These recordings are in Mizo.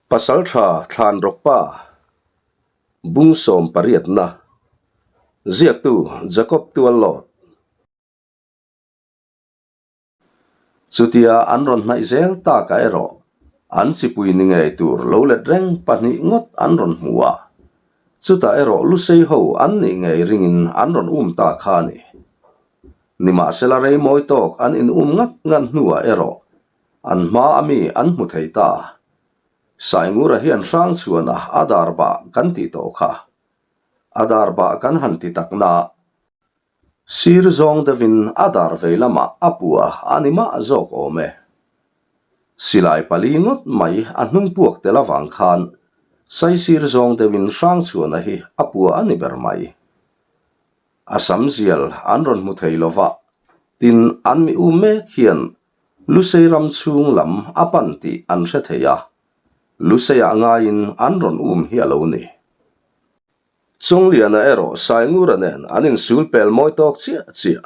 Pasaltha Thlanrawkpa Bung sawmpariatna Ziaktu Jacob Tuallawt. Chutia an rawn hnaih zel takah erawh an chipui ni ngei tur lo let reng pahnih ngawt an rawn hmu a, chutah erawh Lusei ho an nih ngei ringin an rawn um ta kha a ni. Nimahsela rei mawi tawk an in um ngat ngat hnuah erawh an hma a mi an hmu thei ta. Saingura hian Hrangchhuana a dar bah kan tih tawh kha. A dar bah kan han ti tak na. Sir zawng deuhin a dar vei lamah a pua a ni mah zawk awm e. Silai pali ngawt mai a hnung puak tel avang khan sai sir zawng deuhin Hrangchhuana hi a pua a ni ber mai. A sam zial an rawn hmu thei lo va, tin an mi um mek hian Lusei ram chhung lam a pan tih an hre thei a, Luseiah ngaiin an rawn um hi a lo ni. Chawngliana erawh Saingura nen an insul pel mawi tawk chiah chiah.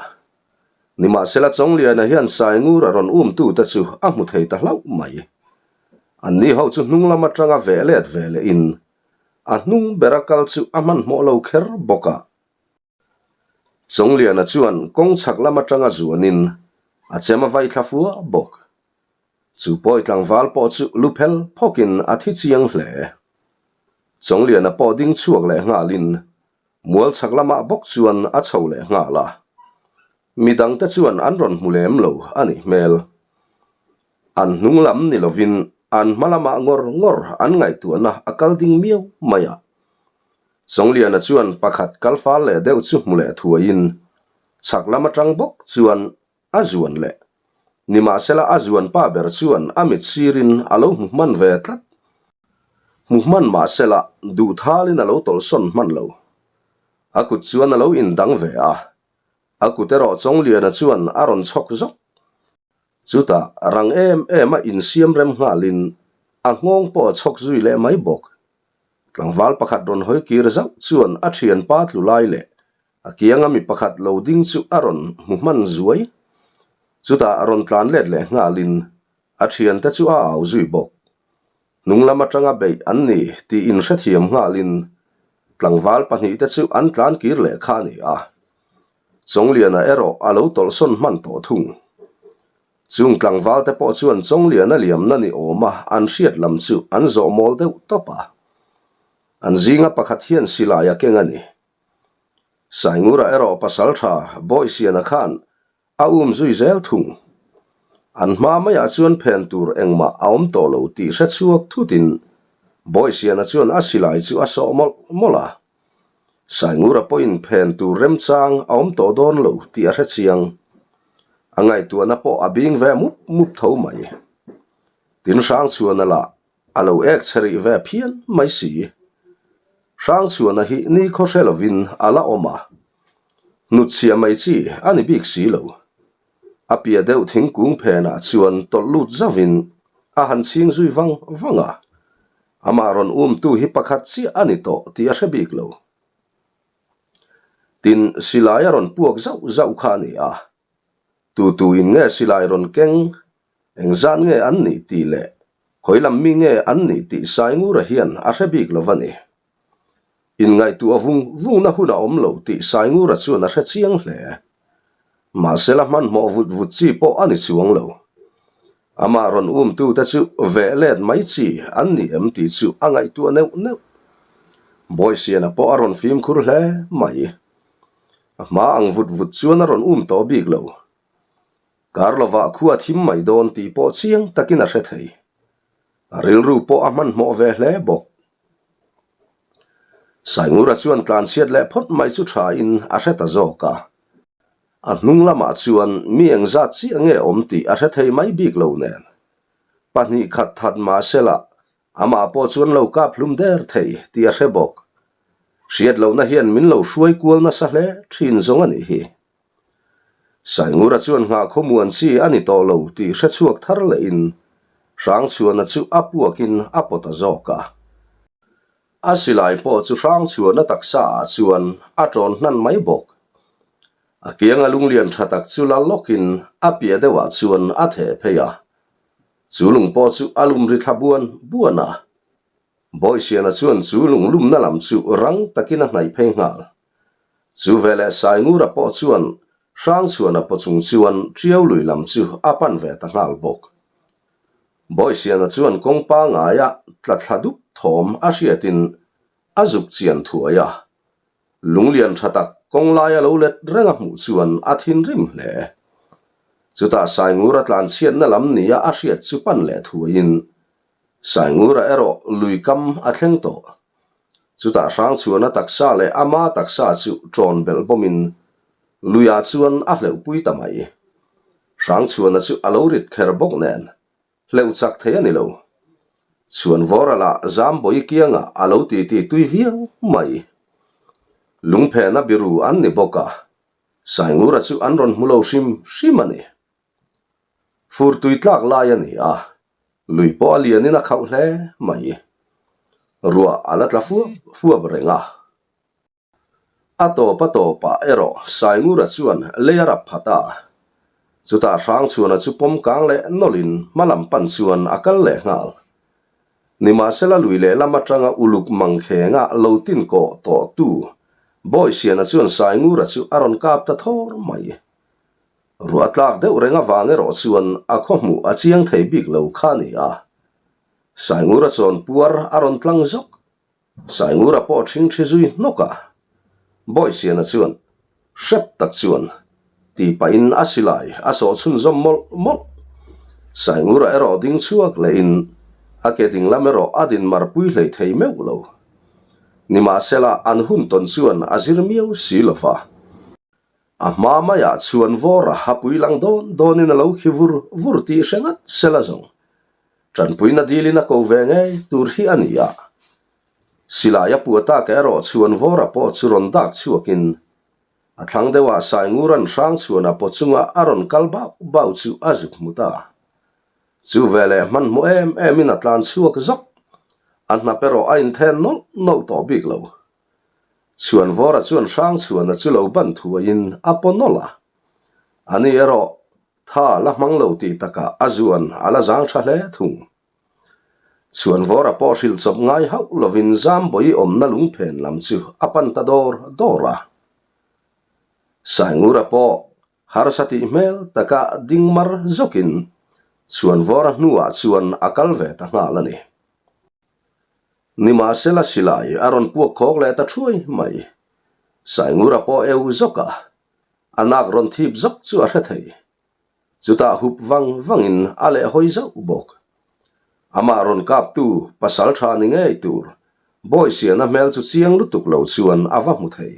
Nimahsela Chawngliana hian Saingura rawn umtute chu a hmu thei ta hlauh mai. Anni ho chu hnung lam atanga veh let ve lehin a hnung bera kal chu a hmanhmawh lo kher bawk a. Chawngliana chuan kawng chhak lam atanga zuanin a chem a vai thla fua bawk. Chu pawi tlangval pawh chu lu phel phawkin a thi chiang hle. Chawngliana pawh ding chhuak leh nghalin mual chhak lamah bawk chuan a chho leh nghal a. Midangte chuan an rawn hmu lem lo a nih hmel. An hnung lam ni lovin an hma lamah ngawr ngawr an ngaihtuahna a kal ding miau mai a. Chawngliana chuan pakhat kal fal leh deuh chu hmu leh thuaiin chhak lam atang bawk chuan A zuan leh. Nimahsela a zuan pa ber chuan a mit sirin a lo hmu hman ve tlat. Hmu hman mahsela duh thalin a lo tawlhsawn hman lo. A kut chuan a lo indang ve a. A kut erawh Chawngliana chuan a rawn chhawk zawk. Chutah rang em em a insiam rem nghalin a nghawng pawh a chhawk zui leh mai bawk. Tlangval pakhat rawn hawi kir zauh chuan a thianpa tlu lai leh A kianga mi pakhat lo ding chu a rawn hmu hman zuai. Chutah a rawn tlan let leh nghalin a thiante chu a au zui bawk. Hnung lam atanga beih an ni tih inhrethiam nghalin tlangval pahnihte chu an tlan kir leh kha a ni a. Chawngliana erawh a lo tawlhsawn hman tawh thung. Chung tlangvalte pawh chuan Chawngliana liamna ni awma an hriat lam chu an zawh mawl deuh tawp a. An zinga pakhat hian silai a keng a ni. Saingura erawh pasal tha Bawihsiana khan a um zui zel thung. An hma maiah chuan phen tur engmah a awm tawh lo tih hre chhuak thutin Bawihsiana chuan a silai chu a sawh mawlh mawlh a. Saingura pawhin phen tur remchang a awm tawh dawn lo tih a hre chiang. A ngaihtuahna pawh a bing ve mup mup tho mai. Tin Hrangchhuana lah A lo ek che rih ve phian mai si. Hrangchhuana hi ni khaw hre lovin a la awm a, hnutchhiah mai chi a ni bik si lo. A piah deuh thingkung phenah chuan tawlh lut zauhin a han chhing zui vang vang a, amah rawn umtu hi pakhat chiah a ni tawh tih a hre bik lo. Tin, silai a rawn puak zauh zauh kha a ni a, tutu in nge silai rawn keng Engzat nge an nih tih leh khawi lam mi nge an nih tih Saingura hian a hre bik lo va ni. Inngaihtuah vung vungna hun a awm lo tih Saingura chuan a hre chiang hle. Mahsela hmanhmawh vut vut chi pawh a ni chuang lo. Amah rawn umtute chu veh let mai chi an ni em tih chu a ngaihtuah neuh neuh. Bawihsiana pawh a rawn fimkhur hle mai. A hma ang vut vut chuan a rawn um tawh bik lo. Kar lovah khua thim mai dawn tih pawh chiang takin a hre thei. A rilru pawh a hmanhmawh ve hle bawk. Saingura chuan tlanchhiat leh phawt mai chu thain a hre ta zawk a. A hnung lamah chuan mi engzat chiah nge awm tih a hre thei mai bik lo nen. Pahnih khat that mahsela amah pawh chuan lo kap hlum der thei tih a hre bawk. Hriat lohna hian min lo hruai kual nasa hle thin zawng a nih hi. Saingura chuan nghah khawmuan chi a ni tawh lo tih hre chhuak thar lehin Hrangchhuana chu a puakin a pawt a zawk a. A silai pawh chu Hrangchhuana taksa ah chuan a ṭawn hnan mai bawk. A kianga lunglian tha tak chu la lawkin a piah deuhah chuan a theh phei a. Chu lung pawh chu a lum ri thla buan buan a. Bawihsiana chuan chu lung lumna lam chu rang takin a hnaih phei nghal. Chu veleh Saingura pawh chuan Hrangchhuana paw chung chuan Tiau lui lam chu a pan ve ta nghal bawk. Bawihsiana chuan kawng pangaia tla thla dup thawm a hriatin a zuk chian thuai a. Lunglian tha tak kawng laia lo let reng a hmuh chuan a thinrim hle. Chutah Saingura tlanchhiatna lam nia a hriat chu pan leh thuaiin Saingura erawh lui kam a thleng tawh. Chutah Hrangchhuana taksa leh ama taksa chu ṭawn belh bawmin luiah chuan a hleuhpui ta mai. Hrangchhuana chu a lo rit kher bawk nen Hleuh chak thei a ni lo. Chhuanvawra lah Zambawi kiangah a lo titi tui viau mai. Lungphena biru an ni bawk a, Saingura chu an rawn hmu lo hrim hrim a ni. Fur tui tlak lai a ni a, lui pawh a lianin a khauh hle mai. Ruah a la tla fuap fuap reng a. A tawp a tawpah erawh Saingura chuan lei a rap phat a. Chutah Hrangchhuana chu pawm kang leh nawlhin hma lam pan chuan a kal leh nghal. Nimahsela lui lehlam atanga uluk mangkhenga lo tin kawh tawh tu Bawihsiana chuan Saingura chu a rawn kap ta thawr mai. Ruah tlak deuh reng avang erawh chuan a khaw hmuh a chiang thei bik lo kha a ni a. Saingura chawn puar a rawn tlang zawk Saingura pawh ṭhing ṭhi zui hnawk a, Bawihsiana chuan hrep tak chuan tih pahin a silai a sawh chhunzawm mawlh mawlh. Saingura erawh ding chhuak lehin a ke ding lam erawh a din marpui hlei thei meuh lo. Nimahsela an hun tawn chuan a zir miau si lo va. A hma maiah chhuan vawr a hapui lang dawn dawnin a lo khi vur vur tih hre ngat sela zawng. Tanpuina dilin a ko ve ngei tur hi a ni a. Silai a pua tak erawh chhuan vawra pawh chu rawn dak chhuakin a thlang deuhah Sainguran Hrangchhuana paw chunga a rawn kal bauh bauh chu a zuk hmu ta. Chu veleh hmanhmawh em emin a tlan chhuak zawk. A hnap erawh a inthen nawlh nawlh tawh bik lo. Chhuan vawra chuan Hrangchhuana chu lo ban thuaiin a paw nawlh a. Ani erawh tha la hmang lo tih takah a zuan a la zang tha hle thung. Chhuan vawra pawh hrilh chawp ngai hauh lovin Zambawi awmna lungphen lam chu a pan ta dawr dawr a. Saingura pawh harsa tih hmel taka ding mar zawkin Chhuan vawra hnuah chuan a kal ve ta nghal a ni. Nimahsela silai a rawn puak khawk leh ta thuai mai. Saingura pawh eu zawk a, a nak rawn thip zawk chu a hre thei. Chutah hup vang vangin a leh hawi zauh bawk. Amah rawn kaptu pasal tha ni ngei tur Bawihsiana hmel chu chiang lutuk lo chuan a va hmu thei.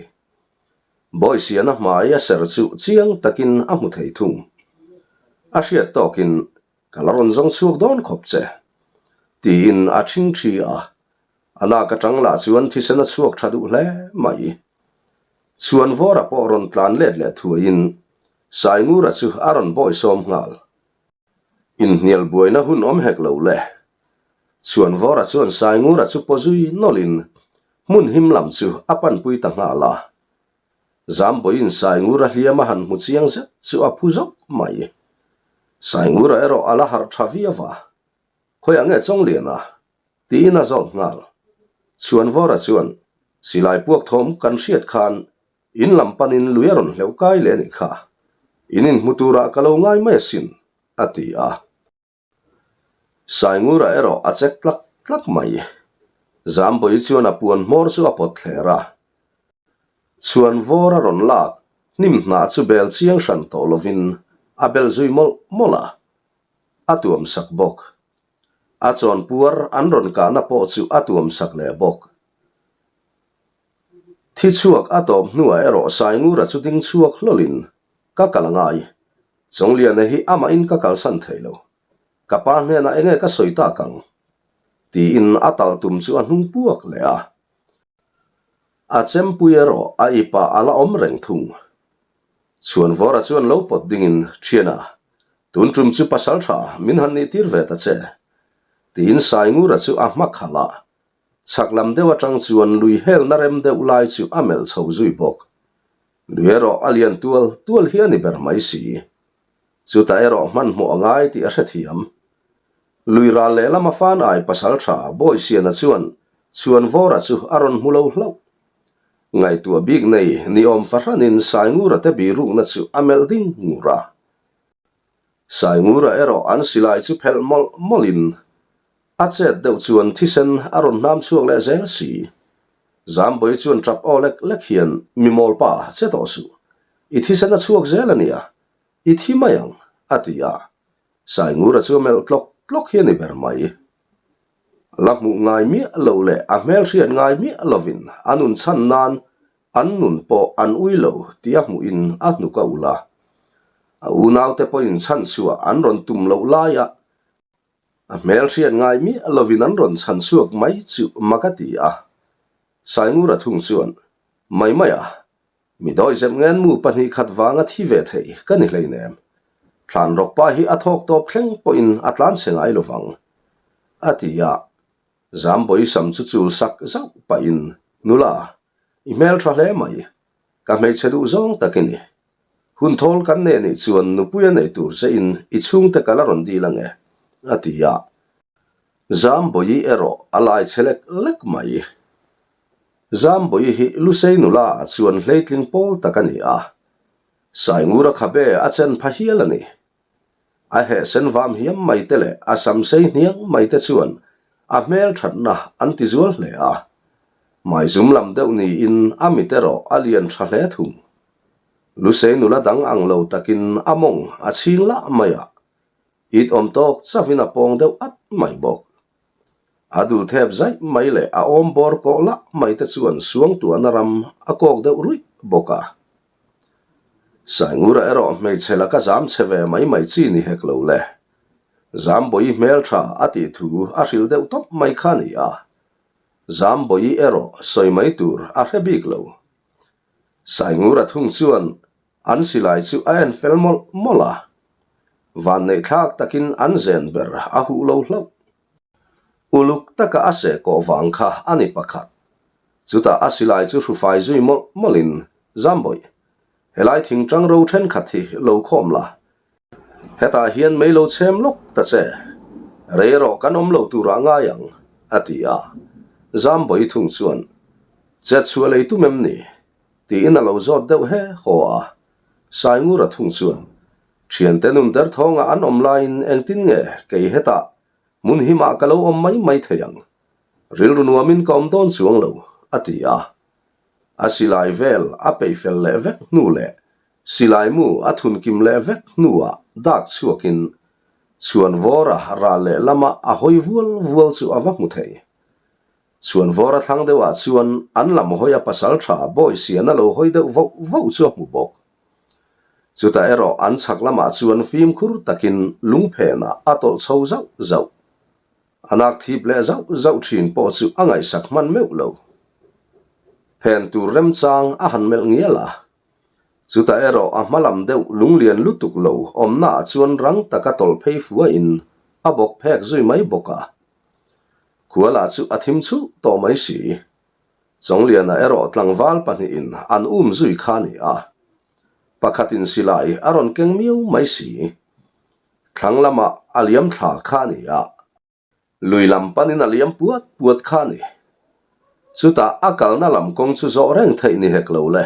Bawihsiana hmai a ser chu chiang takin a hmu thei thung. A hriat tawkin Ka la rawn zawng chhuak dawn khawp che, tiin a ṭhing ṭhi a. A nak aṭang lah chuan thisen a chhuak ṭha duh hle mai. Chhuanvawra pawh rawn tlan let leh thuaiin Saingura chu a rawn bawisawm nghal. Inhnial buaina hun awm hek lo le. Chhuanvawra chuan Saingura chu paw zui nawlhin hmun him lam chu a panpui ta nghal a. Zambawiin Saingura hliam a han hmu chiang zet chu a phu zawk mai. Saingura erawh a la harh tha viau a, Khawiah nge Chawngliana? tiin a zawt nghal. Chhuanvawra chuan, Silai puak thawm kan hriat khan in lam panin lui a rawn hleuh kai leh a nih kha. In inhmu turah ka lo ngai mai asin, a ti a. Saingura erawh a chek tlak tlak mai. Zambawi chuan a puan hmawr chu a pawt thler a. Chhuan vawr a rawn lak, hnim hnah chu bel chiang hran tawh lovin a bel zui mawlh mawlh a. A tuam sak bawk. A chawn puar an rawn kahna pawh chu a tuam sak leh bawk. Thi chhuak a tawp hnuah erawh Saingura chu ding chhuak hlawlhin ka kal a ngai. Chawngliana hi amahin ka kalsan thei lo. Ka pa hnenah enge ka sawi tak ang? Tiin a tal tum chu a hnung puak leh a. A chempui erawh a ipah a la awm reng thung. Chhuanvawra chuan lo pawt dingin, Thiana, tun tum chu pasal tha min han nih tir ve ta che. Tiin Saingura chu a hma khalh a. Chhak lam deuh atang chuan lui helna rem deuh lai chu a melh chho zui bawk. Lui erawh a lian tual tual hi a ni ber mai si. Chutah erawh hmanhmawh a ngai tih a hrethiam. Lui ral lehlam a fan ai pasal tha Bawihsiana chuan Chhuanvawra chu a rawn hmu lo hlauh. Ngaihtuah bik nei niawm fahranin Saingura te birukna chu a melh ding ngur a. Saingura erawh an silai chu phelh mawlh mawlhin a chet deuh chuan thisen a rawn hnam chhuak leh zel si. Zambawi chuan tap aw lek lek hian mi mawlpa che tawh suh. I thisen a chhuak zel a nia, i thi mai ang, a ti a. Saingura chu a melh tlawk tlawk hi a ni ber mai. La hmuh ngai miah lo leh a hmel hriat ngai miah lovin a nun chhan nan an nun pawh an ui lo tih a hmuhin a hnuk a ulh a. A unaute pawhin chhanchhuah an rawn tum loh laia a hmel hriat ngai miah lovin an rawn chhan chhuak mai chu mak a ti a. Saingura thung chuan, Mai mai a, Mi dawihzep ngenmu 2 khat vanga thi ve thei ka ni hleinem. Thlan rawkpa hi a thawk tawp thleng pawhin a tlan chhe ngai lovang, a ti a. Zambawi sam chu chul sak zauh pahin, Nula, i hmel tha hle mai. Ka hmeichhe duh zawng tak i ni. Hun thawl kan nei anih chuan nupui a nei tur che in i chhungte ka la rawn dil ange, a ti a. Zambawi erawh a lai chhe lek lek mai. Zambawi hi Lusei nula ah chuan hleitling pawl tak a ni a, Saingura khabe a chen pha hial a ni. A heh sen vam hiam mai te leh a sam sei hniang mai te chuan a hmel thatna an ti zual hle a. Hmaizum lam deuh niin a mit erawh a lian tha hle thung. Lusei nula dang ang lo takin a mawng a chhing lah mai a, it awm tawk chauhin a pawng deuh at mai bawk. A dul thep zaih mai leh a awm bawr kawh lah mai te chuan suangtuahna ram a kawk deuh ruih bawk a. Saingura erawh hmeichhe laka zam chhe ve mai mai chi ni hek lo le. Zambawi hmeltha a tih thu a hrilh deuh tawp mai kha a ni a. Zambawi erawh sawi mai tur a hre bik lo. Saingura thung chuan An silai chu a en fel mawlh mawlh a, vanneihthlak takin an zen ber a huh lo hlauh. Uluk taka a seh kawh vang kha a ni pakhat. Chutah a silai chu hrufai zui mawlh mawlhin, Zambawih, helai thingtang ro thenkhat hi lo khawm la, hetah hian mei lo chhem lawk ta che, rei erawh kan awm lo turah ngai ang, a ti a. Zambawih thung chuan, Chet chhuah lei tum em ni? Tiin a lo zawt deuh he haw a. Saingura thung chuan, Thiante nun derthawngah an awm laiin engtin nge kei hetah hmun himah ka lo awm mai mai thei ang? Rilru nuamin ka awm dawn chuang lo, a ti a. A silai vel a peih fel leh vek hnu leh silai mu a thun kim leh vek hnuah dak chhuakin Chhuanvawra ral lehlamah a hawi vual vual chu a va hmu thei. Chhuanvawra thlang deuhah chuan an lam hawi a pasal tha bawi sian a lo hawi deuh voh voh chu a hmu bawk. Chutah erawh an chhak lamah chuan fimkhur takin lungphenah a tawlh chho zauh zauh. A nak thip leh zauh zauh thin pawh chu a ngaihsak hman meuh lo. Phen tur remchang a han melh ngial a. Chutah erawh a hma lam deuh lunglian lutuk lo awmnaah chuan rang taka tawlh phei fuahin a bawk phek zui mai bawk a. Khuala chu a thim chhuh tawh mai si. Chawngliana erawh tlangval pahnihin an um zui kha a ni a. Pakhatin silai a rawn keng miau mai si. Thlang lamah a liam thla kha a ni a. Lui lam panin a liam puat puat kha a ni. Chutah a kalna lam kawng chu zawh reng theih ni hek lo le.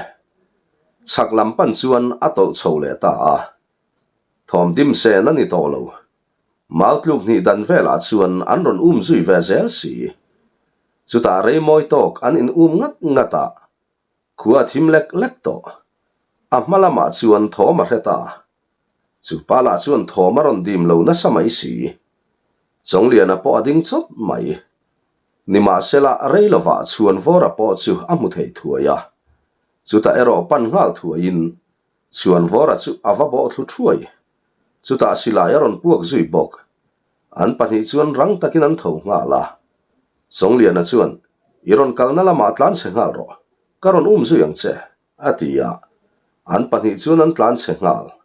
Chhak lam pan chuan a tawlh chho leh ta a. Thawm dim sen a ni tawh lo. Mau tluk hnih dan velah chuan an rawn um zui ve zel si. Chutah rei mawi tawk an in um ngat ngat a, khua a thim lek lek tawh. A hma lamah chuan thawm a hre ta. Chu pa lah chuan thawm a rawn dim lo nasa mai si. Chawngliana pawh a ding chawt mai. Nimahsela rei lovah Chhuanvawra pawh chu a hmu thei thuai a. Chutah erawh pan nghal thuaiin Chhuanvawra chu a va bawh thlu thuai. Chutah silai a rawn puak zui bawk. An pahnih chuan rang takin an tho nghal a. Chawngliana chuan, I rawn kalna lamah tlan chhe nghal rawh. Ka rawn um zui ang che, a ti a. An pahnih chuan an tlan chhe nghal.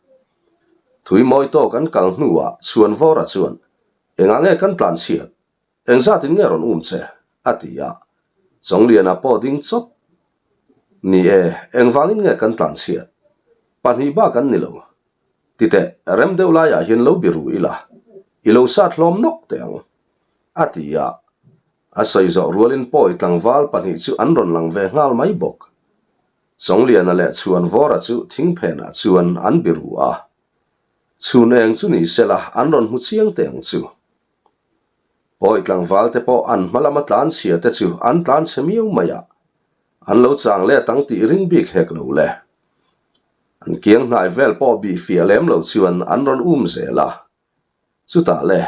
Thui mawi tawk an kal hnuah Chhuanvawra chuan, Engah nge kan tlan chhiat? Engzatin nge rawn um che? a ti a. Chawngliana pawh ding chawt. Ni e, engvangin nge kan tlanchhiat? Pahnih bak an ni lo. Titeh, rem deuh laiah hian lo biru ila, i lo sat hlawm nawk teh ang, a ti a. A sawi zawh rualin pawi tlangval pahnih chu an rawn lang ve nghal mai bawk. Chawngliana leh Chhuanvawra chu thingphenah chuan an biru a. Chhun eng chu ni sela an rawn hmu chiang teh ang chu. Pawi tlangval te pawh an hma lama tlanchhia te chu an tlanchhe miau mai a, an lo chang let ang tih ring bik hek lo le. An kiang hnai vel pawh bih fiah lem lo chuan an rawn um zel a. Chutah le,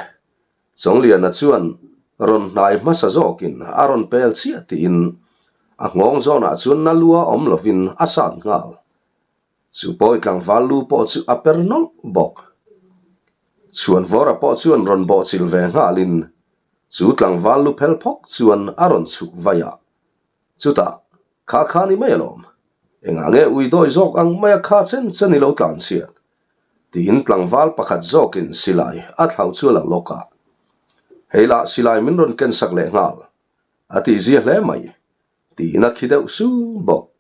Chawngliana chuan rawn hnai hmasa zawkin a rawn pel chiah tiin a nghawng zawnah chuan na lua awm lovin a sat nghal. Chu pawi tlangval lu pawh chu a per nawlh bawk. Chhuanvawra pawh chuan rawn bawhchilh ve nghalin chu tlangval lu phel phawk chuan a rawn chhuk vaih a. Chutah, Kha kha ni mai alawm. Engah nge ui dawi zawk ang maia kha chen chen i lo tlan chhiat? Tiin tlangval pakhat zawkin silai a thlau chu a la lawk a. Hei lah silai min rawn ken sak leh nghal. A tihzia hle mai. Tiin a khi deuh sung bawk.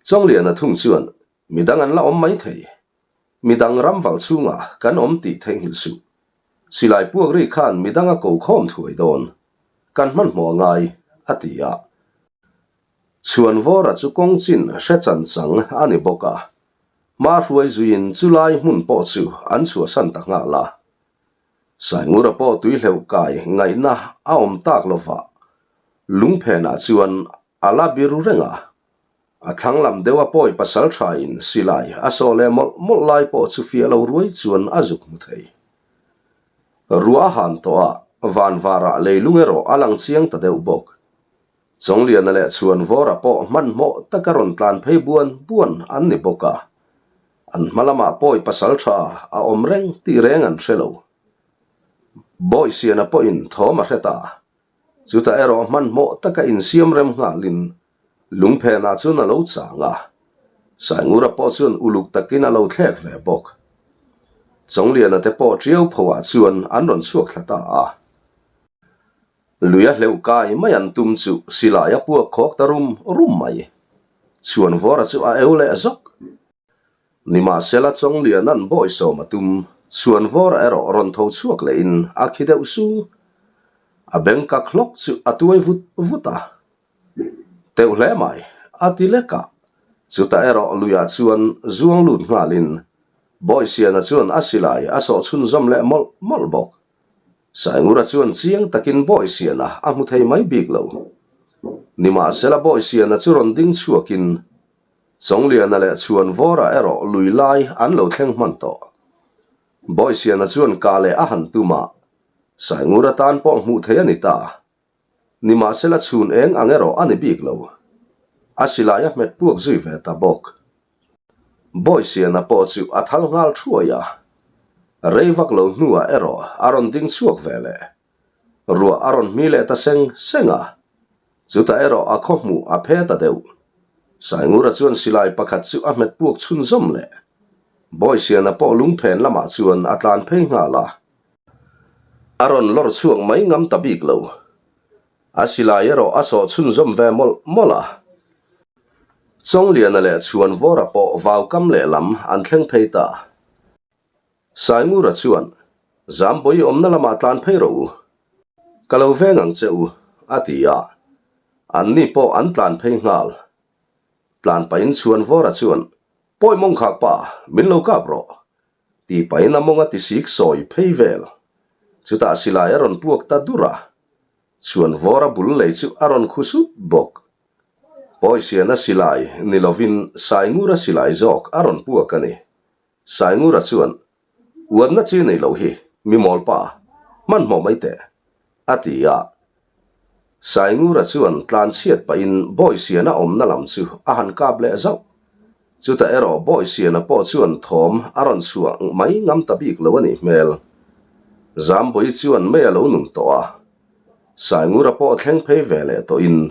Chawngliana thung chuan midang an la awm mai thei. Midang ramval chhungah kan awm tih theihnghilh suh. Silai puak ri khan midang a ko khawm thuai dawn. Kan hmanhmawh a ngai, a ti a. Chhuanvawra chu kawng chin hre chan chang a ni bawk a. Hma hruai zuiin chulai hmun pawh chu an chhuahsan ta nghal a. Saingura pawh tuihleuh kai ngaihna a awm tak lovah lungphenah chuan A la biru reng a, a thlang lam deuh a pawi pasal tha in silai a sawh leh mawlh mawlh lai pawh chu fiah lo ruai chuan a zuk hmu thei. Ruah a han tawh a, van varah leilung erawh a lang chiang ta deuh bawk. Chawngliana leh Chhuanvawra pawh hmanhmawh taka rawn tlan phei buan buan an ni bawk a, an hma lamah pawi pasal tha a awm reng tih reng an hre lo. Bawihsiana pawhin thawm a hre ta. Chutah erawh hmanhmawh taka insiam rem nghalin lungphenah chuan a lo chang a, Saingura pawh chuan uluk takin a lo thlek ve bawk. Chawngliana te pawh ṭiau phoah chuan an rawn chhuak thla ta a. Lui a hleuh kai mai an tum chu silai a puak khawk ta rum rum mai. Chhuanvawra chu a eu leh zawk. Nimahsela Chawngliana'n bawisawm a tum, Chhuanvawra erawh rawn tho chhuak lehin a khi deuh sung. A beng kak hlawk chu a tuai vut vut a. Teuh hle mai, a ti lek a. Chutah erawh luiah chuan zuang lut nghalin Bawihsiana chuan a silai a sawh chhunzawm leh mawlh mawlh bawk. Saingura chuan chiang takin Bawihsiana a hmu thei mai bik lo. Nimahsela Bawihsiana chu rawn ding chhuakin Chawngliana leh Chhuanvawra erawh lui lai an lo thleng hman tawh. Bawihsiana chuan kah leh a han tum a, Saingura tan pawh hmuh theih a ni ta. Nimahsela chhun eng ang erawh a ni bik lo. A silai a hmet puak zui ve ta bawk. Bawihsiana pawh chu a thal nghal thuai a, rei vak lo hnuah erawh a rawn ding chhuak ve leh. Ruah a rawn hmi leh ta seng seng a, chutah erawh a khaw hmuh a phe ta deuh. Saingura chuan silai pakhat chu a hmet puak chhunzawm leh. Bawihsiana pawh lungphen lamah chuan a tlan phei nghal a. A rawn lawr chhuak mai ngam ta bik lo. A silai erawh a sawh chhunzawm ve mawlh mawlh a. Chawngliana leh Chhuanvawra pawh vaukam lehlam an thleng phei ta. Saingura chuan, Zambawi awmna lamah tlan phei rawh u. Ka lo veng ang che u, a ti a. Anni pawh an tlan phei nghal. Tlan pahin Chhuanvawra chuan, Pawi mawng khak pa, min lo kap rawh, ti pahin a mawng a ti sik sawi phei vel. Chutah silai a rawn puak ta dur a. Chhuanvawra bul lei chu a rawn khu sut bawk. Pawisiana silai ni lovin Saingura silai zawk a rawn puak a ni. Saingura chuan, Uatna chi nei lo hi mi mawl pa, hmanhmawh mai teh, a ti a. Saingura chuan tlanchhiat pahin Bawihsiana awmna lam chu a han kap leh zauh. Chutah erawh Bawihsiana pawh chuan thawm a rawn chhuah mai ngam ta bik lo a nih hmel. Zambawi chuan mei a lo nun tawh a. Saingura pawh thleng phei ve leh tawhin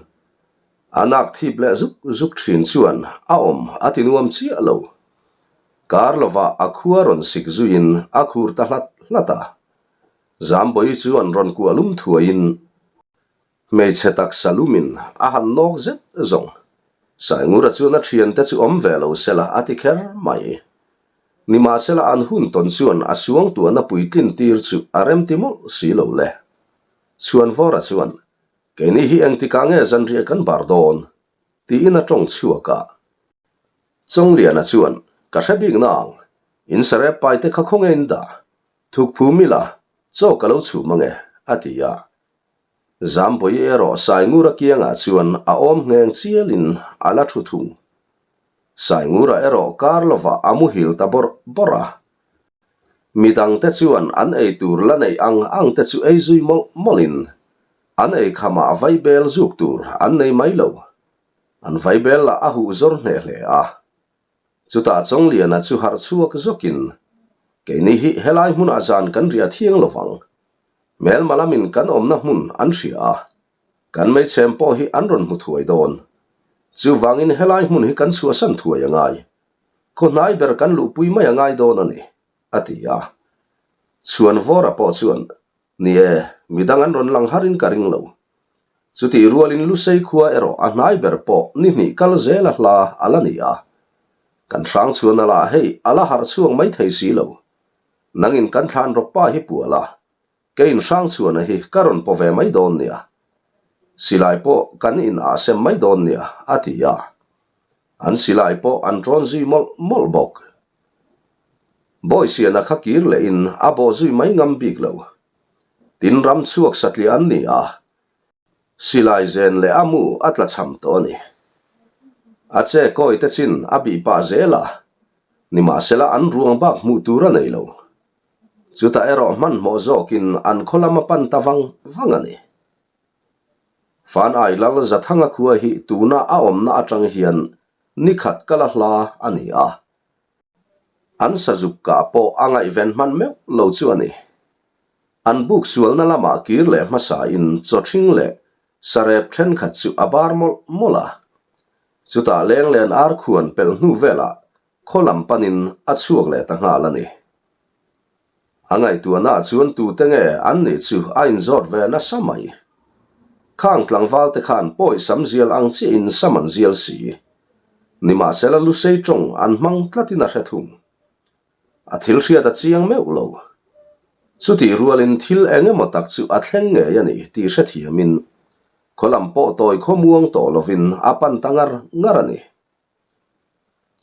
A nak thip leh zuk zuk thin chuan a awm a ti nuam chiah lo. Kar lovah a khua rawn sik zuiin a khur ta hlat hlat a. Zambawi chuan rawn kuah lum thuaiin hmeichhe taksa lumin a han nawk zet zawng. Saingura chuan a thiante chu awm ve lo sela a ti kher mai. Nimahsela an hun tawn chuan a suangtuahna puitlin tir chu a remti mawlh si lo le. Chhuanvawra chuan, Keini hi engtikah nge zanriah kan bar dawn? tiin a tawng chhuak a. Chawngliana chuan, Ka hre bik na ang, in sarep pai te kha khawnge in dah? Thuk phum ila, chaw ka lo chhum ange, a ti a. Zambawi erawh Saingura kiangah chuan a awm ngheng chialin a la thu thung. Saingura erawh kar lovah a muhil ta bawrh bawrh a. Midangte chuan an ei tur la neih ang ang te chu ei zui mawlh mawlhin an ei khamah vaibel zuk tur an nei mai lo. An vaibel lah a huh zawr hneh hle a. Chutah Chawngliana chu harh chhuak zawkin, Keini hi helai hmunah zan kan riah thiang lo vang. Hmelma lamin kan awmna hmun an hria a, kan meichhem pawh hi an rawn hmu thuai dawn. Chuvangin helai hmun hi kan chhuahsan thuai a ngai. Khaw hnai ber kan luhpui mai a ngai dawn a ni, a ti a. Chhuanvawra pawh chuan, Ni e, midang an rawn lang harin ka ring lo. Chutih rualin Lusei khua erawh a hnai ber pawh ni hnih kal zel a hla a la ni a. Kan hrang chhuan a la hei a la harh chhuak mai thei si lo. Nangin kan thlan rawk pa hi pual a, keiin hrang chhuana hi ka rawn paw ve mai dawn nia. Silai pawh kan in ah sem mai dawn nia, a ti a. An silai pawh an rawn zui mawlh mawlh bawk. Bawihsiana kha kir lehin a bawh zui mai ngam bik lo. Tin ram chhuak satliah an ni a, silai zen leh a mu a tla cham tawh a ni. A che kawi te chin a bih pah zel a, nimahsela an ruang bak hmuh tur a nei lo. Chutah erawh hmanhmawh zawkin an khaw lam a pan ta vang vang a ni. Fanai Lal Zathanga khua hi tuna a awmna atang hian ni khat kal a hla a ni a. An sazuk kah pawh a ngaihven hman meuh lo chu a ni. An buk sualna lamah kir leh hmasain chawthring leh sarep thenkhat chu a bar mawlh mawlh a. Chutah lenglen ar khuan pelh hnu velah khaw lam panin a chhuak leh ta nghal a ni. A ngaihtuahnaah chuan tute nge an nih chu a inzawt ve nasa mai. Khang tlangval te khan pawi sam zial ang chiahin sam an zial si. Nimahsela Lusei tawng an hmang tlatin a hre thung. A thil hriat a chiang meuh lo. Chutih rualin thil eng emaw tak chu a thleng ngei a ni tih hrethiamin khaw lam pawh tawi khawmuang tawh lovin a pan ta ngar ngar a ni.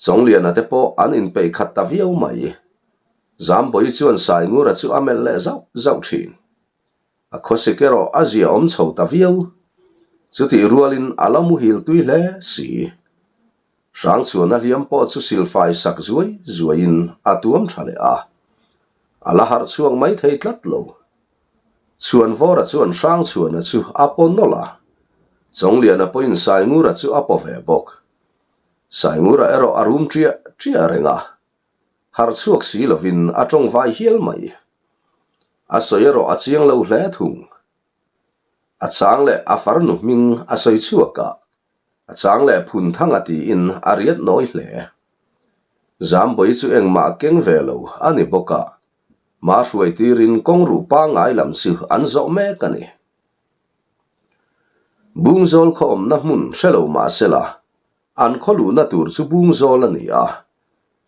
Chawngliana te pawh an inpeih khat ta viau mai. Zambawi chuan Saingura chu a melh leh zauh zauh thin. A khawsik erawh a zia awm chho ta viau. Chutih rualin a la muhil tui hle si. Hrangchhuana hliam pawh chu silfai sak zuai zuaiin a tuam tha leh a. A la harh chhuak mai thei tlat lo. Chhuanvawra chuan Hrangchhuana chu a paw nawlh a, Chawngliana pawhin Saingura chu a paw ve bawk. Saingura erawh a rum ṭiah ṭiah reng a, harh chhuak si lovin a ṭawng vai hial mai. A sawi erawh a chiang lo hle thung. A chang leh a farnu hming a sawi chhuak a, a chang leh Phunthanga tiin a riat nawi hle. Zambawi chu engmah keng ve lo a ni bawk a, Hma hruai tirin kawng ruh pangngai lam chu an zawh mek a ni. Bungzawl khaw awmna hmun hre lo mah sela, an khaw luhna tur chu Bungzawl a ni a.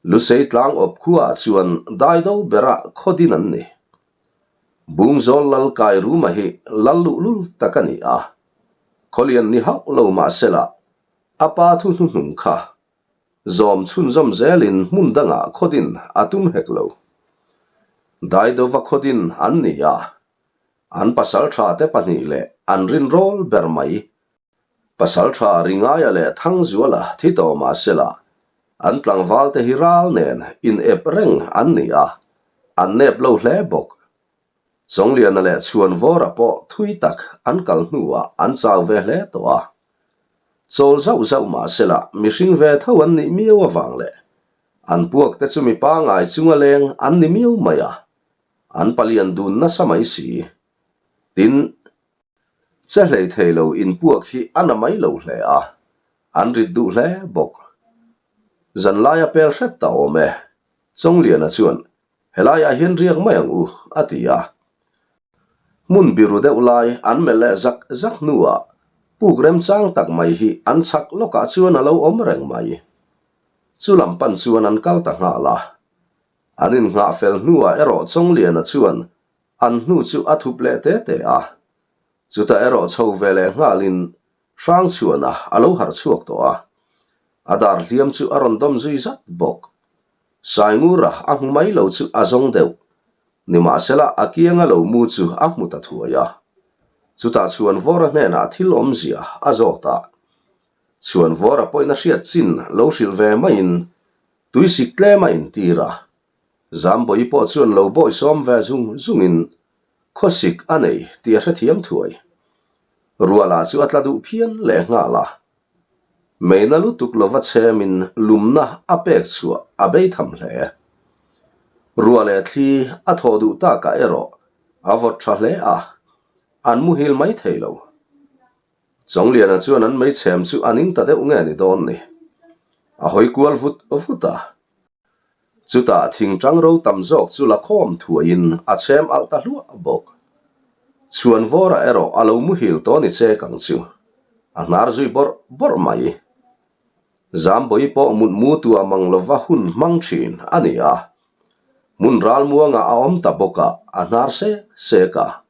Lusei tlang awp khuaah chuan daido bera khaw din an ni. Bungzawl lal kai ruma hi lal luhlul tak a ni a. Khawlian ni hauh lo mah sela, a pa thu hnuhnung kha Zawm chhunzawm zelin hmun dangah khawdin a tum hek lo. Daidova khawdin an ni a, an pasaltha te pahnih leh an rinrawl ber mai. Pasaltha Ringaia leh Thangzuala thi tawh mahsela an tlangval te hi ral nen in ep reng an ni a, an nep lo hle bawk. Chawngliana leh Chhuanvawra pawh thui tak an kal hnuah an chau ve hle tawh a. Chawl zauh zauh mah sela mihring ve tho an nih miau avang leh an puak te chu mi pangai chunga leng an ni miau mai a, an palian dun nasa mai si. Tin, che hlei thei lo inpuak hi a na mai lo hle a, an rit duh hle bawk. Zanlaia pel hret ta awm e, Chawngliana chuan Helaiah hian riak mai ang u, a ti a. Hmun biru deuh lai an melh leh zak zak hnuah. Puk remchang tak mai hi an chhak lawkah chuan a lo awm reng mai. Chu lam pan chuan an kal ta nghal a. An innghah fel hnuah erawh Chawngliana chuan an hnu chu a thup leh te te a. Chutah erawh chho ve leh nghalin Hrangchhuana a lo harh chhuak tawh a. A dar hliam chu a rawn dawm zui zat bawk. Saingura a hmu mai lo chu a zawng deuh. Nimahsela a kianga lo mu chu a hmu ta thuai a. Chutah Chhuanvawra hnenah thil awmzia a zawt a. Chhuanvawra pawhin a hriat chin lo hrilh ve maiin tuisik tlem a intir a. Zambawi pawh chuan lo bawisawm ve zung zungin khawsik a nei tih a hrethiam thuai. Ruala chu a tla duh phian leh nghal a. Meina lutuk lova chhemin lumna a pek chhuah a bei tham hle. Ruah leh thli a thawh duh takah erawh a vawt tha hle a, an muhil mai thei lo. Chawngliana chuan an meichhem chu a ning ta deuh nge ni dawn ni. A hawi kual vut vut a. Chutah thingtang ro tam zawk chu la khawm thuaiin a chhem alh ta hluah bawk. Chhuanvawra erawh a lo muhil tawh ni chek ang chu. A hnar zui bawrh bawrh mai. Zambawi pawh mutmu tuah mang lova hun hmang thin a ni a. Hmun ralmuangah a awm ta bawk a, a hnar sek sek a.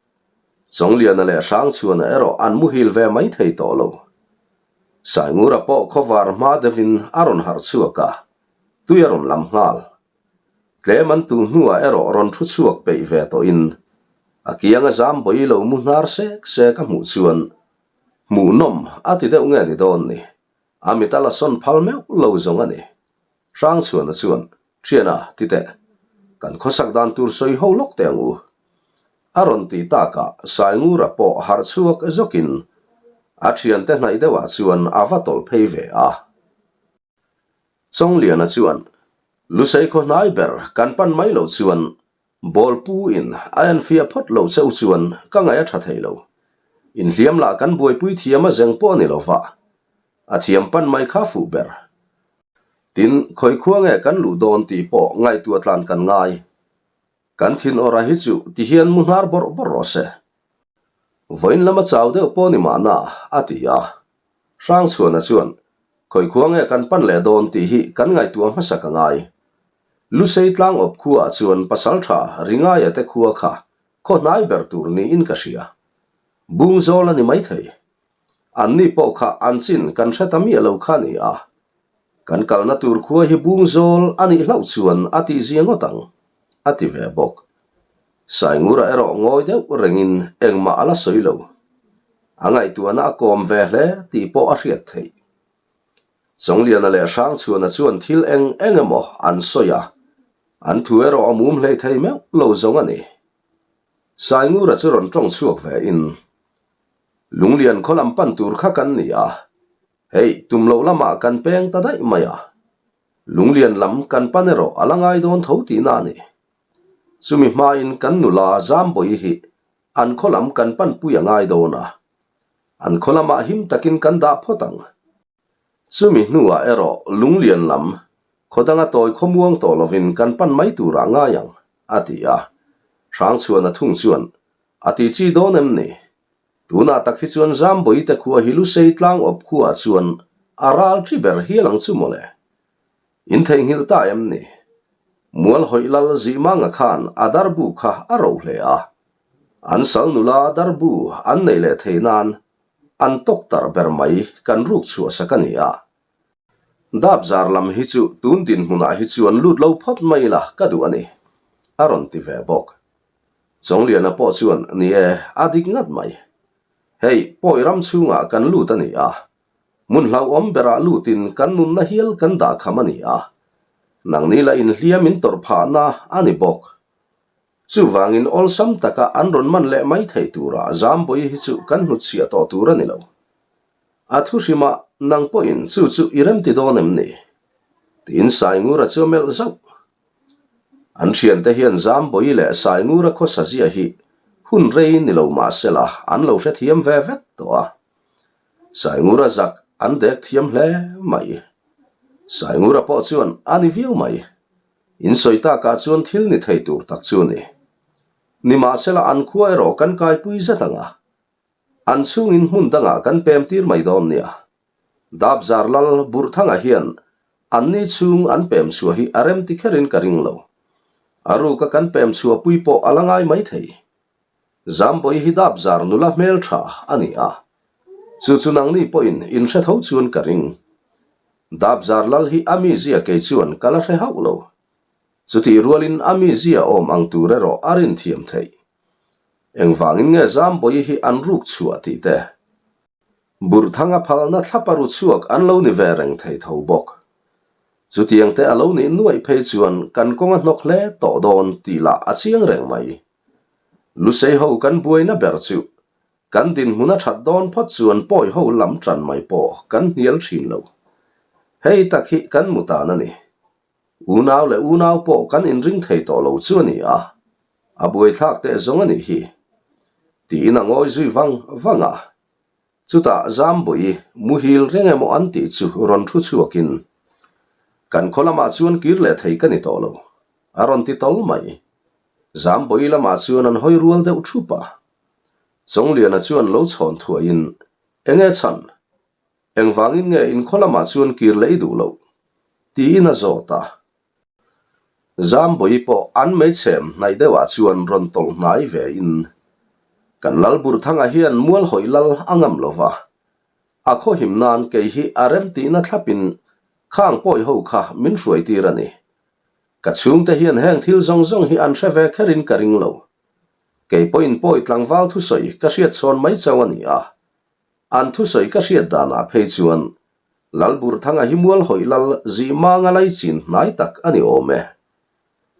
Chawngliana leh Hrangchhuana erawh an muhil ve mai thei tawh lo. Saingura pawh khawvar hma deuhin a rawn harh chhuak a, tui a rawn lam nghal. Tlem an tul hnuah erawh rawn thu chhuak peih ve tawhin a kianga Zambawi lo mu hnar sek sek a hmuh chuan hmuhnawm a ti deuh nge ni dawn ni, a mit a la sawn phal meuh lo zawng a ni. Hrangchhuana chuan, Thiana, ti teh, kan khawsak dan tur sawi ho lawk teh ang u. A rawn ti takah Saingura pawh harh chhuak zawkin a thiante hnaih deuhah chuan a va tawlh phei ve a. Chawngliana chuan, Lusei khaw hnai ber kan pan mai loh chuan Bawlpu in a enfiah phawt lo cheu chuan ka ngaih a tha thei lo. Inhliam lah kan buaipui thiam a zeng pawh a ni lo va, a thiam pan mai kha fuh ber. Tin, khawi khua nge kan luh dawn tih pawh ngaihtuah tlan kan ngai. Kan thin awrh a hi chu ti hian mu hnar bawrh bawrh rawh se. Vawiin lama chau deuh pawh ni mahna, a ti a. Hrangchhuana chuan, Khawi khua nge kan pan leh dawn tih hi kan ngaihtuah hmasa ka ngai. Lusei tlang awp khuaah chuan pasaltha Ringaia te khua kha khaw hnai ber tur niin ka hria. Bung zawl a ni maithei. Anni pawh kha an chin kan hre ta miah lo kha a ni a. Kan kalna tur khua hi bung zawl a nih hlauh chuan a tihzia ngawt ang, a ti ve bawk. Saingura erawh ngawi deuh rengin engmah a la sawi lo. A ngaihtuahna a kawm ve hle tih pawh a hriat theih. Chawngliana leh Hrangchhuana chuan thil eng eng emaw an sawi a, an thu erawh a mum hlei thei meuh lo zawng a ni. Saingura chu rawn tawng chhuak ve in, Lunglian khaw lam pan tur kha kan ni a, hei tum loh lamah kan peng ta daih mai a, Lunglian lam kan pan erawh a la ngai dawn tho tihna a ni. Chumi hmain kan nula Zambawi hi an khaw lam kan panpui a ngai dawn a, an khaw lamah him takin kan dah phawt ang. Chumi hnuah erawh Lunglian lam khaw danga tawi khawmuang tawh lovin kan pan mai turah ngai ang, a ti a. Hrangchhuana thung chuan A ti chi dawn em ni? Tunah tak hi chuan Zambawi te khua hi Lusei tlang awp khuaah chuan a ral ṭi ber hial ang chu mawle. In theihnghilh ta em ni? Mual hawih lal Zihmanga khan a darbu kha a ro hle a. An sal nula darbu an neih leh thei nan an tawk tarh ber mai kan ruk chhuah sak a ni a. Dap zar lam hi chu tun dinhmunah hi chuan lut lo phawt mai ila ka duh a ni, a rawn ti ve bawk. Chawngliana pawh chuan, Ni e, a dik ngat mai. Hei, pawi ram chhungah kan lut a ni a. Hmun hlauhawm berah lutin kan nunna hial kan dah kham a ni a. Nangni la inhliam in tawrh phahna a ni bawk. Chuvangin awlsam taka an rawn man leh mai thei tura Zambawi hi chu kan hnutchhiah tawh tur a ni lo. A thu hrimah nang pawhin chu chu i remti dawn em ni? Tiin Saingura chu a melh zauh. An thiante hian Zambawi leh Saingura khawsa zia hi hun rei ni lo mah sela an lo hrethiam ve vek tawh a. Saingura zak an dek thiam hle mai. Saingura pawh chuan a ni viau mai. In sawi takah chuan thil ni thei tur tak chu ni. Nimahsela an khua erawh kan kaipui zet ang a. An chhungin hmun dangah kan pem tir mai dawn nia. Dapzar lal Burthanga hian anni chhung an pem chhuah hi a rem ti kherin ka ring lo. A ruka kan pem chhuah pui pawh a la ngai mai thei. Zambawi hi Dapzar nula hmel tha a ni a. Chu chu nangni pawhin in hre tho chuan ka ring. Dapzar lal hi a mizia kei chuan ka la hre hauh lo. Chutih rualin a mizia awm ang tur erawh a rin thiam theih. Engvangin nge Zambawi hi an ruk chhuah tih te? Burthanga phalna thlapa ru chhuak an lo ni ve reng thei tho bawk. Chutiang te a lo nih nuaih phei chuan kan kawng a hnawk hle tawh dawn tih lah a chiang reng mai. Lusei ho kan buaina ber chu kan dinhmun a that dawn phawt chuan pawi ho lam tan mai pawh kan hnial thin lo. Hei tak hi kan mu tan a ni. Unau leh unau pawh kan inring thei tawh lo chu a ni a, a buaithlak teh zawng a nih hi. Tiin a ngawi zui vang vang a. Chutah Zambui muhil reng emaw an tih chu rawn thu chhuakin, Kan khaw lamah chuan kir leh thei ka ni tawh lo, a rawn ti tawl mai. Zambui lamah chuan an hawi rual deuh thup a. Chawngliana chuan lo chhawn thuaiin, Enge chhan? Engvangin nge in khaw lamah chuan kir leh i duh loh? tiin a zawt a. Zambawi pawh an meichhem hnaih deuhah chuan rawn tawlh hnai ve in, Kan Lal Burthanga hian mual hawi lal a ngam lo va, a khaw him nan kei hi a rem tihna thlapin khang pawi ho kha min hruai tir a ni. Ka chhungte hian heng thil zawng zawng hi an hre ve kherin ka ring lo. Kei pawhin pawi tlangval thusawi ka hriat chhawn mai chauh a ni a, An thusawi ka hriat danah phei chuan Lalburthanga hi mual hawi lal Zihmanga laichin hnai tak a ni awm e.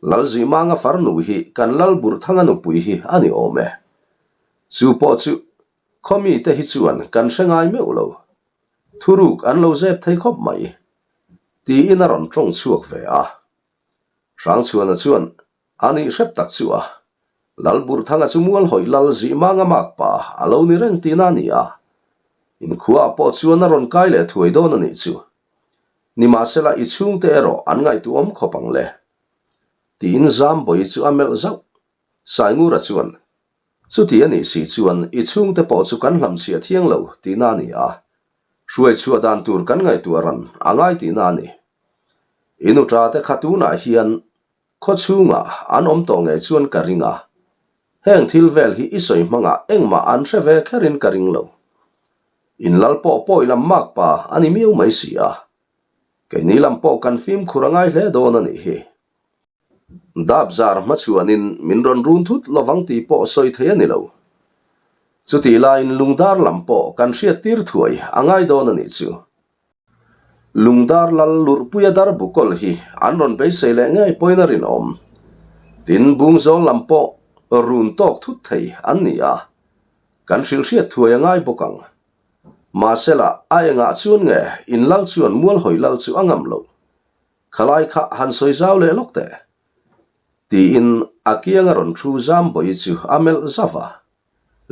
Lal Zihmanga farnu hi kan Lalburthanga nupui hi a ni awm e. Chu pawh chu khaw mite hi chuan kan hre ngai meuh lo. Thuruk an lo zep thei khawp mai. Tiin a rawn tawng chhuak ve a. Hrangchhuana chuan A nih hrep tak chu a. Lalburthanga chu mual hawi lal zihmanga mak pa a lo ni reng tihna a ni a. Inkhuaah pawh chuan a rawn kai leh thuai dawn a nih chu. Nimahsela i chhungte erawh an ngaihtuahawm khawp ang le. Tiin Zambawi chu a melh zauh. Saingura chuan, Chuti a nih si chuan i chhungte pawh chu kan hlamchhiah thiang lo tihna a ni a. Hruai chhuah dan tur kan ngaihtuah ran a ngai tihna a ni. I nuṭa te kha tunah hian Khaw chhungah an awm tawh ngei chuan ka ring a, heng thil vel hi i sawi hmangah engmah an hre ve kherin ka ring lo. In lal pawh pawi lam mak pa a ni miau mai si a, keini lam pawh kan fimkhur a ngai hle dawn a nih hi. Dap zar hmachhuanin min rawn run thut lovang tih pawh sawi thei a ni lo. Chutih laiin lungdar lam pawh kan hriattir thuai a ngai dawn a nih chu. Lungdar lal lurhpuia dar bukawl hi an rawn beisei leh ngei pawhin a rinawm. Tin, Bungzawl lam pawh run tawk thut thei an ni a, kan hrilhhriat thuai a ngai bawk ang. Mahsela, a engah chuan nge in lal chuan mualhawi lal chu a ngam loh? Khalai kha han sawi zau leh lawk teh. Tiin a kianga rawn thu Zambawi chu a melh zauh a.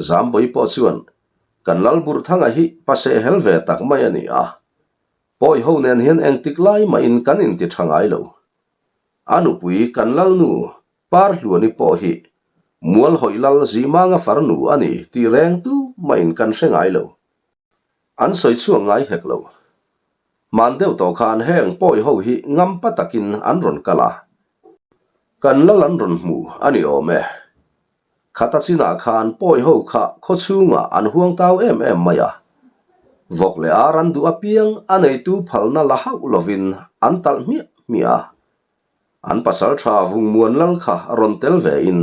Zambawi pawh chuan Kan Lalburthanga hi pasehhel ve tak mai a ni a, pawi ho nen hian engtik lai mahin kan inti tha ngai lo. A nupui kan Lalnu Parhluani pawh hi Mualhawih Lal Zihmanga farnu a ni tih reng tu mahin kan hre ngai lo. An sawi chhuak ngai hek lo. Hman deuh tawh khan heng pawi ho hi ngampa takin an rawn kal a, kan lal an rawn hmu a ni awm e. Khata chinah khan pawi ho kha khaw chhungah an huang tau em em mai a, vawk leh ar an duh apiang a neitu phalna la hauh lovin an talh hmiah hmiah a. An pasal tha Vungmuan lal kha rawn tel ve in,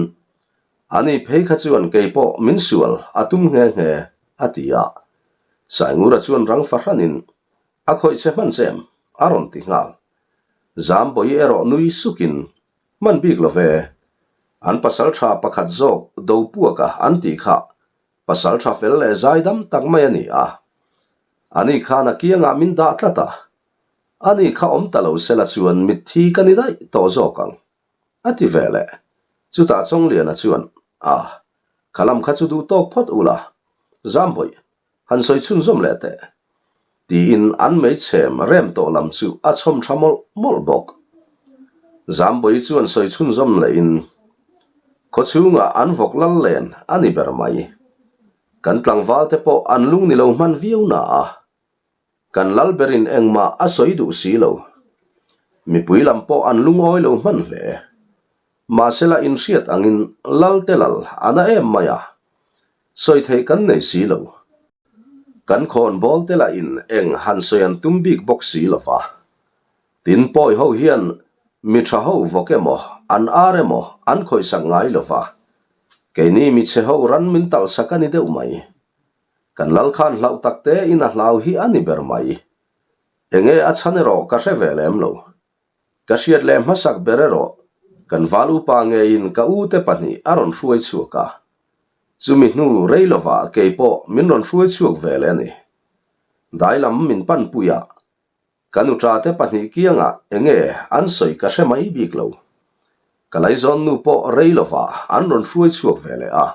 Ani phei kha chuan kei pawh min sual a tum nghe nghe, a ti a. Saingura chuan rang fahranin, A khawih che hman che em? a rawn ti nghal. Zambawi erawh nui sukin, Hman bik lo ve. An pasal tha pakhat zawk Dopuaka an tih kha pasal tha fel leh zaidam tak mai a ni a. Ani khan a kiangah min dah tlat a. Ani kha awm ta lo sela chuan mitthi ka ni daih tawh zawk ang. A ti ve leh. Chutah Chawngliana chuan, A, kha lam kha chu duh tawk phawt ula. Zambawih, han sawi chhunzawm leh teh. Tiin an meichhem rem tawh lam chu a chhawm tha mawlh mawlh bawk. Zambawih chuan sawi chhunzawm lehin, Khaw chhungah an vawk lal len a ni ber mai. Kan tlangvalte pawh an lung ni lo hman viau na a, kan lal berin engmah a sawi duh si lo. Mipui lam pawh an lungawi lo hman hle. Mahsela inhriat angin lal te lal a na em mai a, sawi theih kan nei si lo. Kan khawnbawl te lah in eng han sawi an tum bik bawk si lo va. Tin pawi ho hian mi tha ho vawk emaw an ar emaw an khawihsak ngai lo va, keini mi chhe ho ran min talhsak a ni deuh mai. Kan lal khan hlauh tak te in a hlau hi a ni ber mai. Enge a chhan erawh ka hre ve lem lo. Ka hriat leh hmasak ber erawh kan val upa ngeiin ka u te pahnih a rawn hruai chhuak a. Chumi hnu rei lovah kei pawh min rawn hruai chhuak ve leh a ni. Dai lam min panpui a, Ka nuṭa te pahnih kiangah enge an sawi ka hre mai bik lo. Ka laizawn nu pawh rei lovah an rawn hruai chhuak ve leh a.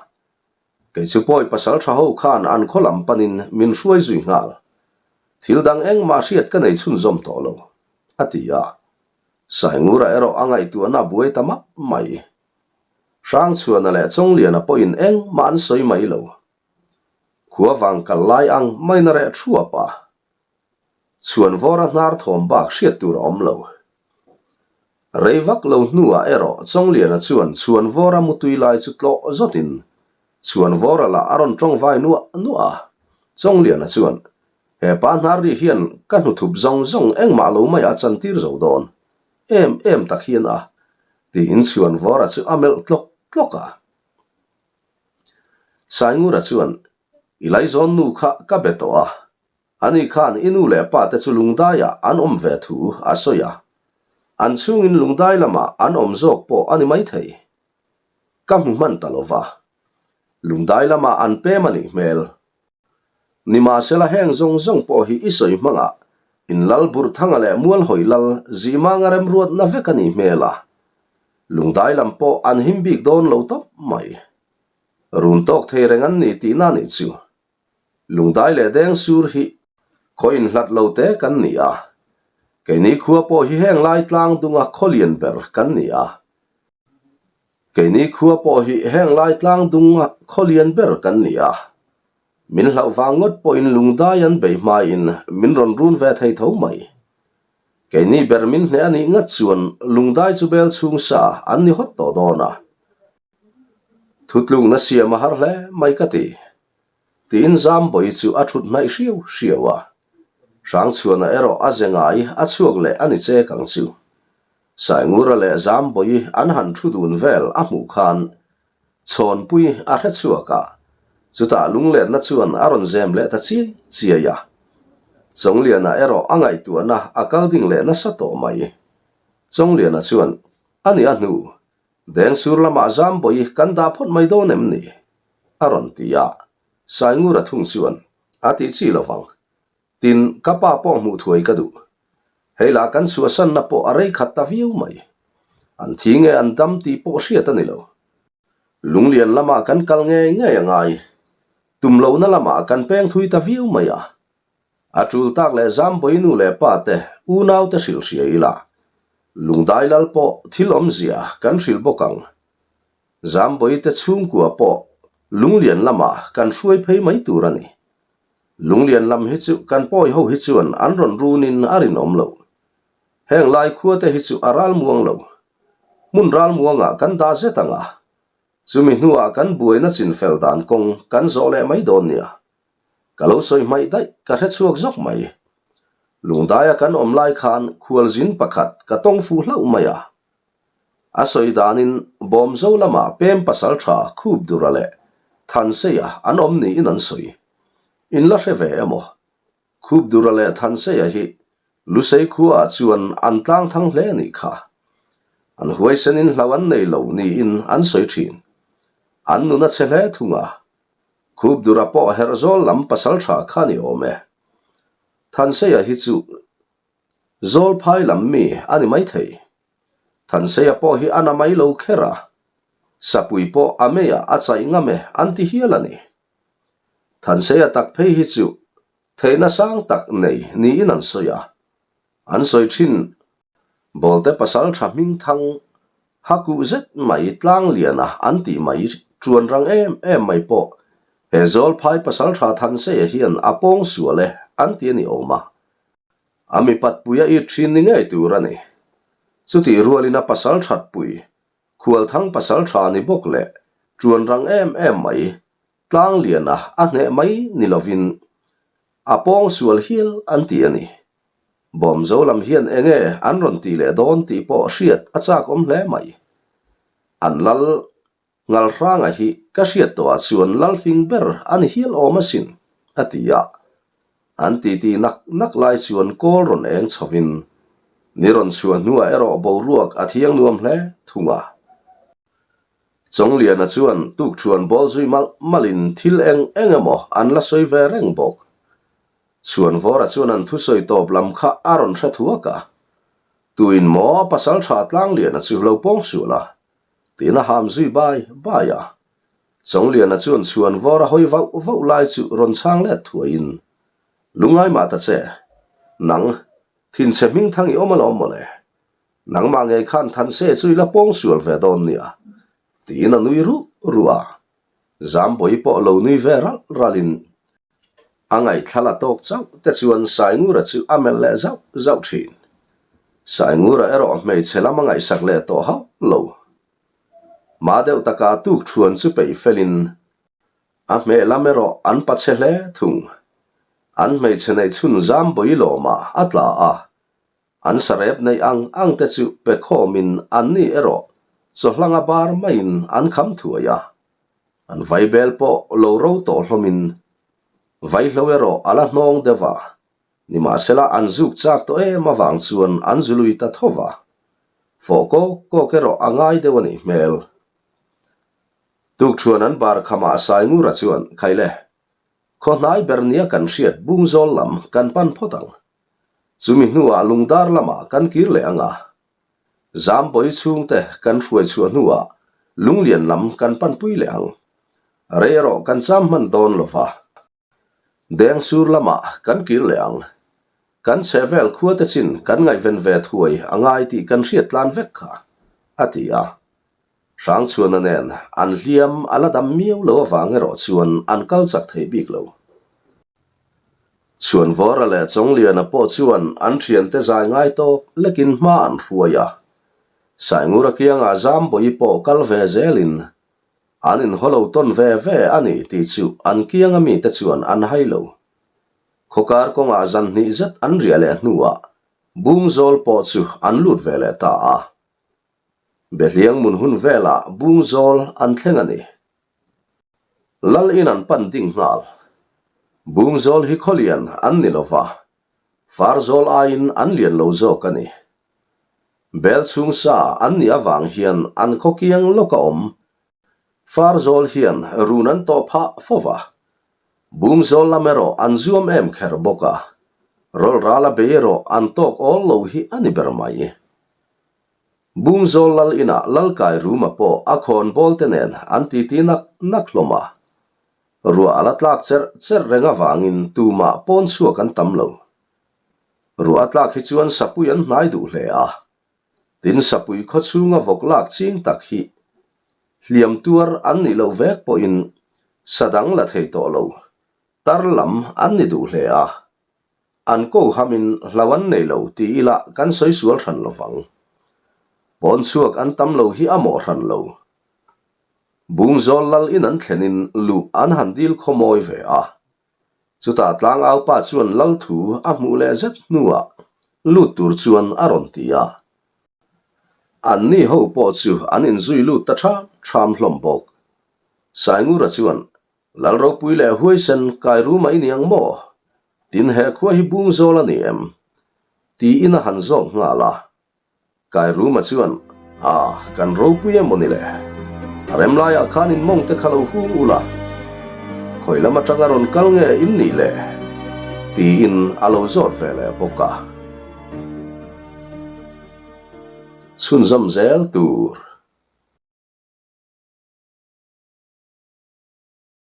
Kei chu pawi pasal tha ho khan an khaw lam panin min hruai zui nghal. Thil dang engmah hriat ka nei chhunzawm tawh lo, a ti a. Saingura erawh a ngaihtuahna a buai ta map mai. Hrangchhuana leh Chawngliana pawhin engmah an sawi mai lo. Khua vang kal lai ang maina reh thuap a. Chhuanvawra hnar thawm bak hriat tur a awm lo. Rei vak lo hnuah erawh Chawngliana chuan Chhuanvawra mutui lai chu tlawh zawtin Chhuanvawra lah a rawn tawngvai nuah nuah a. Chawngliana chuan, He pa hnar ri hian ka hnuthup zawng zawng engmah lo maiah a chantir zo dawn em em tak hian a, tiin Chhuanvawra chu a melh tlawk tlawk a. Saingura chuan, I laizawn nu kha ka be tawh a, ani khan i nu leh pa te chu lungdaiah an awm ve thu a sawi a, an chhungin lungdai lamah an awm zawk pawh a ni maithei. Ka hmu hman ta lo va, lungdai lamah an pem a nih hmel. Nimahsela heng zawng zawng pawh hi i sawi hmangah in lal Burthanga leh Mualhawi lal Zihmanga remruatna vek a nih hmel a, lungdai lam pawh an him bik dawn lo tawp mai. Run tawk thei reng an ni tihna nih chu. Lungdai leh deng sur hi khaw inhlat lo te kan ni a. Keini khua pawh hi heng lai tlang dunga khaw lian ber kan ni a. Keini khua pawh hi heng lai tlang dunga khaw lian ber kan ni a. Min hlauh vang ngawt pawhin lungdai an bei hmain min rawn run ve thei tho mai. Keini ber min hneh a nih ngat chuan lungdai chu bel chhung sa an ni hawt tawh dawn a. Thutlukna siam a har hle mai ka ti. Tiin Zambawi chu a thut hnaih hriau hriau a. Hrangchhuana erawh a ze ngai a chhuak leh a ni chek ang chu. Saingura leh Zambawi an han thu dun vel a hmuh khan Chawnpui a hre chhuak a, chutah lunglenna chuan a rawn zem leh ta chiai chiai a. Chawngliana erawh a ngaihtuahna a kal ding leh nasa tawh mai. Chawngliana chuan, A ni a hnu, Dengsur lamah Zambawi kan dah phawt mai dawn em ni? a rawn ti a, Saingura thung chuan a tih chi lo vang. Tin, ka pa pawh hmuh thuai ka duh. Hei lah kan chhuahsanna pawh a rei khat ta viau mai. An thi nge an dam tih pawh hriat a ni lo. Lunglian lamah kan kal ngei ngei a ngai. Tum lohna lamah kan peng thui ta viau mai a. A tul tak leh Zambawi nu leh pa te unau te hrilh hria ila, Lungdai lal pawh thil awmzia kan hrilh bawk ang. Zambawi te chhungkua pawh Lunglian lamah kan hruai phei mai tur a ni. Lunglian lam hi chu kan pawi ho hi chuan an rawn runin a rinawm lo. Heng lai khua te hi chu a ralmuang lo. Hmun ralmuangah kan dah zet ang a, chumi hnuah kan buaina chinfel dan kawng kan zawh leh mai dawn nia. Ka lo sawi hmaih daih ka hre chhuak zawk mai. Lungdaia kan awm lai khan khualzin pakhat ka tawng fuh hlauh mai a. A sawi danin Bawmzo lamah pem pasal tha khup dura leh Thanseia an awm niin an sawi. In la hre ve emaw? Khup dura leh Thanseia hi Lusei khuaah chuan an tlang thang hle anih kha. An huaisenin hlau an nei lo niin an sawi thin. An nun a chhe hle thung a. Khup dura pawh herh zawl lam pasal tha kha ni awm e. Thanseia hi chu zawl phai lam mi a ni maithei. Thanseia pawh hi a na mai lo kher a, sapui pawh a meiah a chaih ngam e an ti hial a ni. Thanseia tak phei hi chu theihna sang tak nei niin an sawi a, An sawi thin. Bawlte pasal tha hming thang ha kuh zet mai tlang liana an tih mai chuan rang em em mai pawh. He Zawlphai pasalṭha Thanseia hian a pawng sual e an ti a ni awm a. A mipat pui a it ṭhin ni ngei tur a ni. Chutih rualin a pasalṭhat pui, Khualthang pasalṭha ni bawk leh ṭuan rang em em mai, Tlangliana a hneh mai ni lovin a pawng sual hial an ti a ni. Bawmzo lam hian enge an rawn tih leh dawn tih pawh hriat a chak awm hle mai. An lal Ngalhranga hi ka hriat tawhah chuan lalfing ber a ni hial awm asin, a ti a. An titi nak nak lai chuan kawl rawn eng chhovin ni rawn chhuah hnuah erawh boruak a thiang nuam hle thung a. Chawngliana chuan tukṭhuan bawl zui malh malhin thil eng eng emaw an la sawi ve reng bawk. Chhuanvawra chuan an thusawi tawp lam kha a rawn hre thuak a. Tuin maw a pasalṭha Tlangliana chu lo pawng sual a, tiin a ham zui bai bai a. Chawngliana chuan Chhuanvawra hawi vauh vauh lai chu rawn chhang let thuaiin, Lungngai mah ta che, nang, thinchhe hmingthang i awm alawm mawle. Nangmah ngei khan Thanse chu i la pawng sual ve dawn nia, tiin a nui ruh ruh a. Zambawi pawh lo nui ve ralh ralhin a ngaihthla la tawk chauh te chuan Saingura chu a melh leh zauh zauh thin. Saingura erawh hmeichhe lam a ngaihsak leh tawh hauh lo. Mah deuh taka tuk thuan chu peih felin a hmeh lam erawh an pachhe hle thung. An hmeichhe neih chhun Zambawi lawmah a tla a, An sarep neih ang ang te chu pe khawmin anni erawh chawhlanga bar maiin an kham thuai a. An vaibel pawh lo ro tawh hlawmin vaihlo erawh a la hnawng deuh a, nimahsela an zuk chak tawh em avang chuan an zu lui ta tho va. Fawh kawk kawk erawh a ngai deuh a nih hmel. Tukṭhuan an bar khamah Saingura chuan, Khaile, khaw hnai ber nia kan hriat Bungzawl lam kan pan phawt ang. Chumi hnuah lungdar lamah kan kir leh ang a, Zambawi chhungte kan hruai chhuah hnuah lunglian lam kan panpui leh ang. Rei erawh kan cham hman dawn lo va. Dengsur lamah kan kir leh ang. Kan chhehvel khuate chin kan ngaihven ve thuai a ngai tih kan hriat tlan vek kha, a ti a. Hrangchhuana nen an hliam a la dam miau lo avang erawh chuan an kal chak thei bik lo. Chhuanvawra leh Chawngliana pawh chuan an thiante zai ngai tawk lekin hma an hruai a. Saingura kiangah Zambawi pawh kal ve zelin an inhaw lo tawn ve ve a ni tih chu an kianga mite chuan an hai lo. Khawkar kawngah zan hnih zet an riah leh hnuah Bungzawl pawh chu an lut ve leh ta a. Behliang mun hun velah Bungzawl an thleng a ni. Lal in an pan ding nghal. Bungzawl hi khawlian an ni lova, Farzawl aiin an lian lo zawk a ni. Bel chhung sa an nih avang hian an khaw kiang lawk a awm. Farzawl hian run an tawh phah fo va. Bungzawl lam erawh an zuam em kher bawk a, rawlrala bei erawh an tawk awl lo hi a ni ber mai. Bungzawl lal inah Lalkai Ruma pawh a khawn bawl te nen an titi nak nak hlawm a. Ruah a la tlak cherh cherh reng avangin tumah pawn chhuak an tam lo. Ruah a tlak hi chuan sapui an hnai duh hle a. Tin sapui khaw chhunga vawk lak ching tak hi hliam tuar an nih loh vek pawhin sa dang la thei tawh lo tar lam an ni duh hle a. An ko hamin hlau an nei lo ti ila kan sawi sual hran lo vang. Pawn chhuak an tam lo hi a mawh hran lo. Bungzawl lal in an thlenin luh an han dil khawmawi ve a. Chutah tlangaupa chuan lal thu a hmuh leh zet hnuah lut tur chuan a rawn ti a. Anni ho pawh chu an inzui lut ta ṭham ṭham hlawm bawk. Saingura chuan Lal ropui leh huaisen kai rum a i ni ang maw? Tin he khua hi bung zawl a ni em? Tiin a han zawk nghal a. Kai ruma chuan, A, kan ropui em aw ni le? A rem laiah khan in mawng te kha lo hung ula, khawi lam atanga rawn kal nge in nih le? Tiin a lo zawt ve leh bawk a. Chhunzawm zel tur.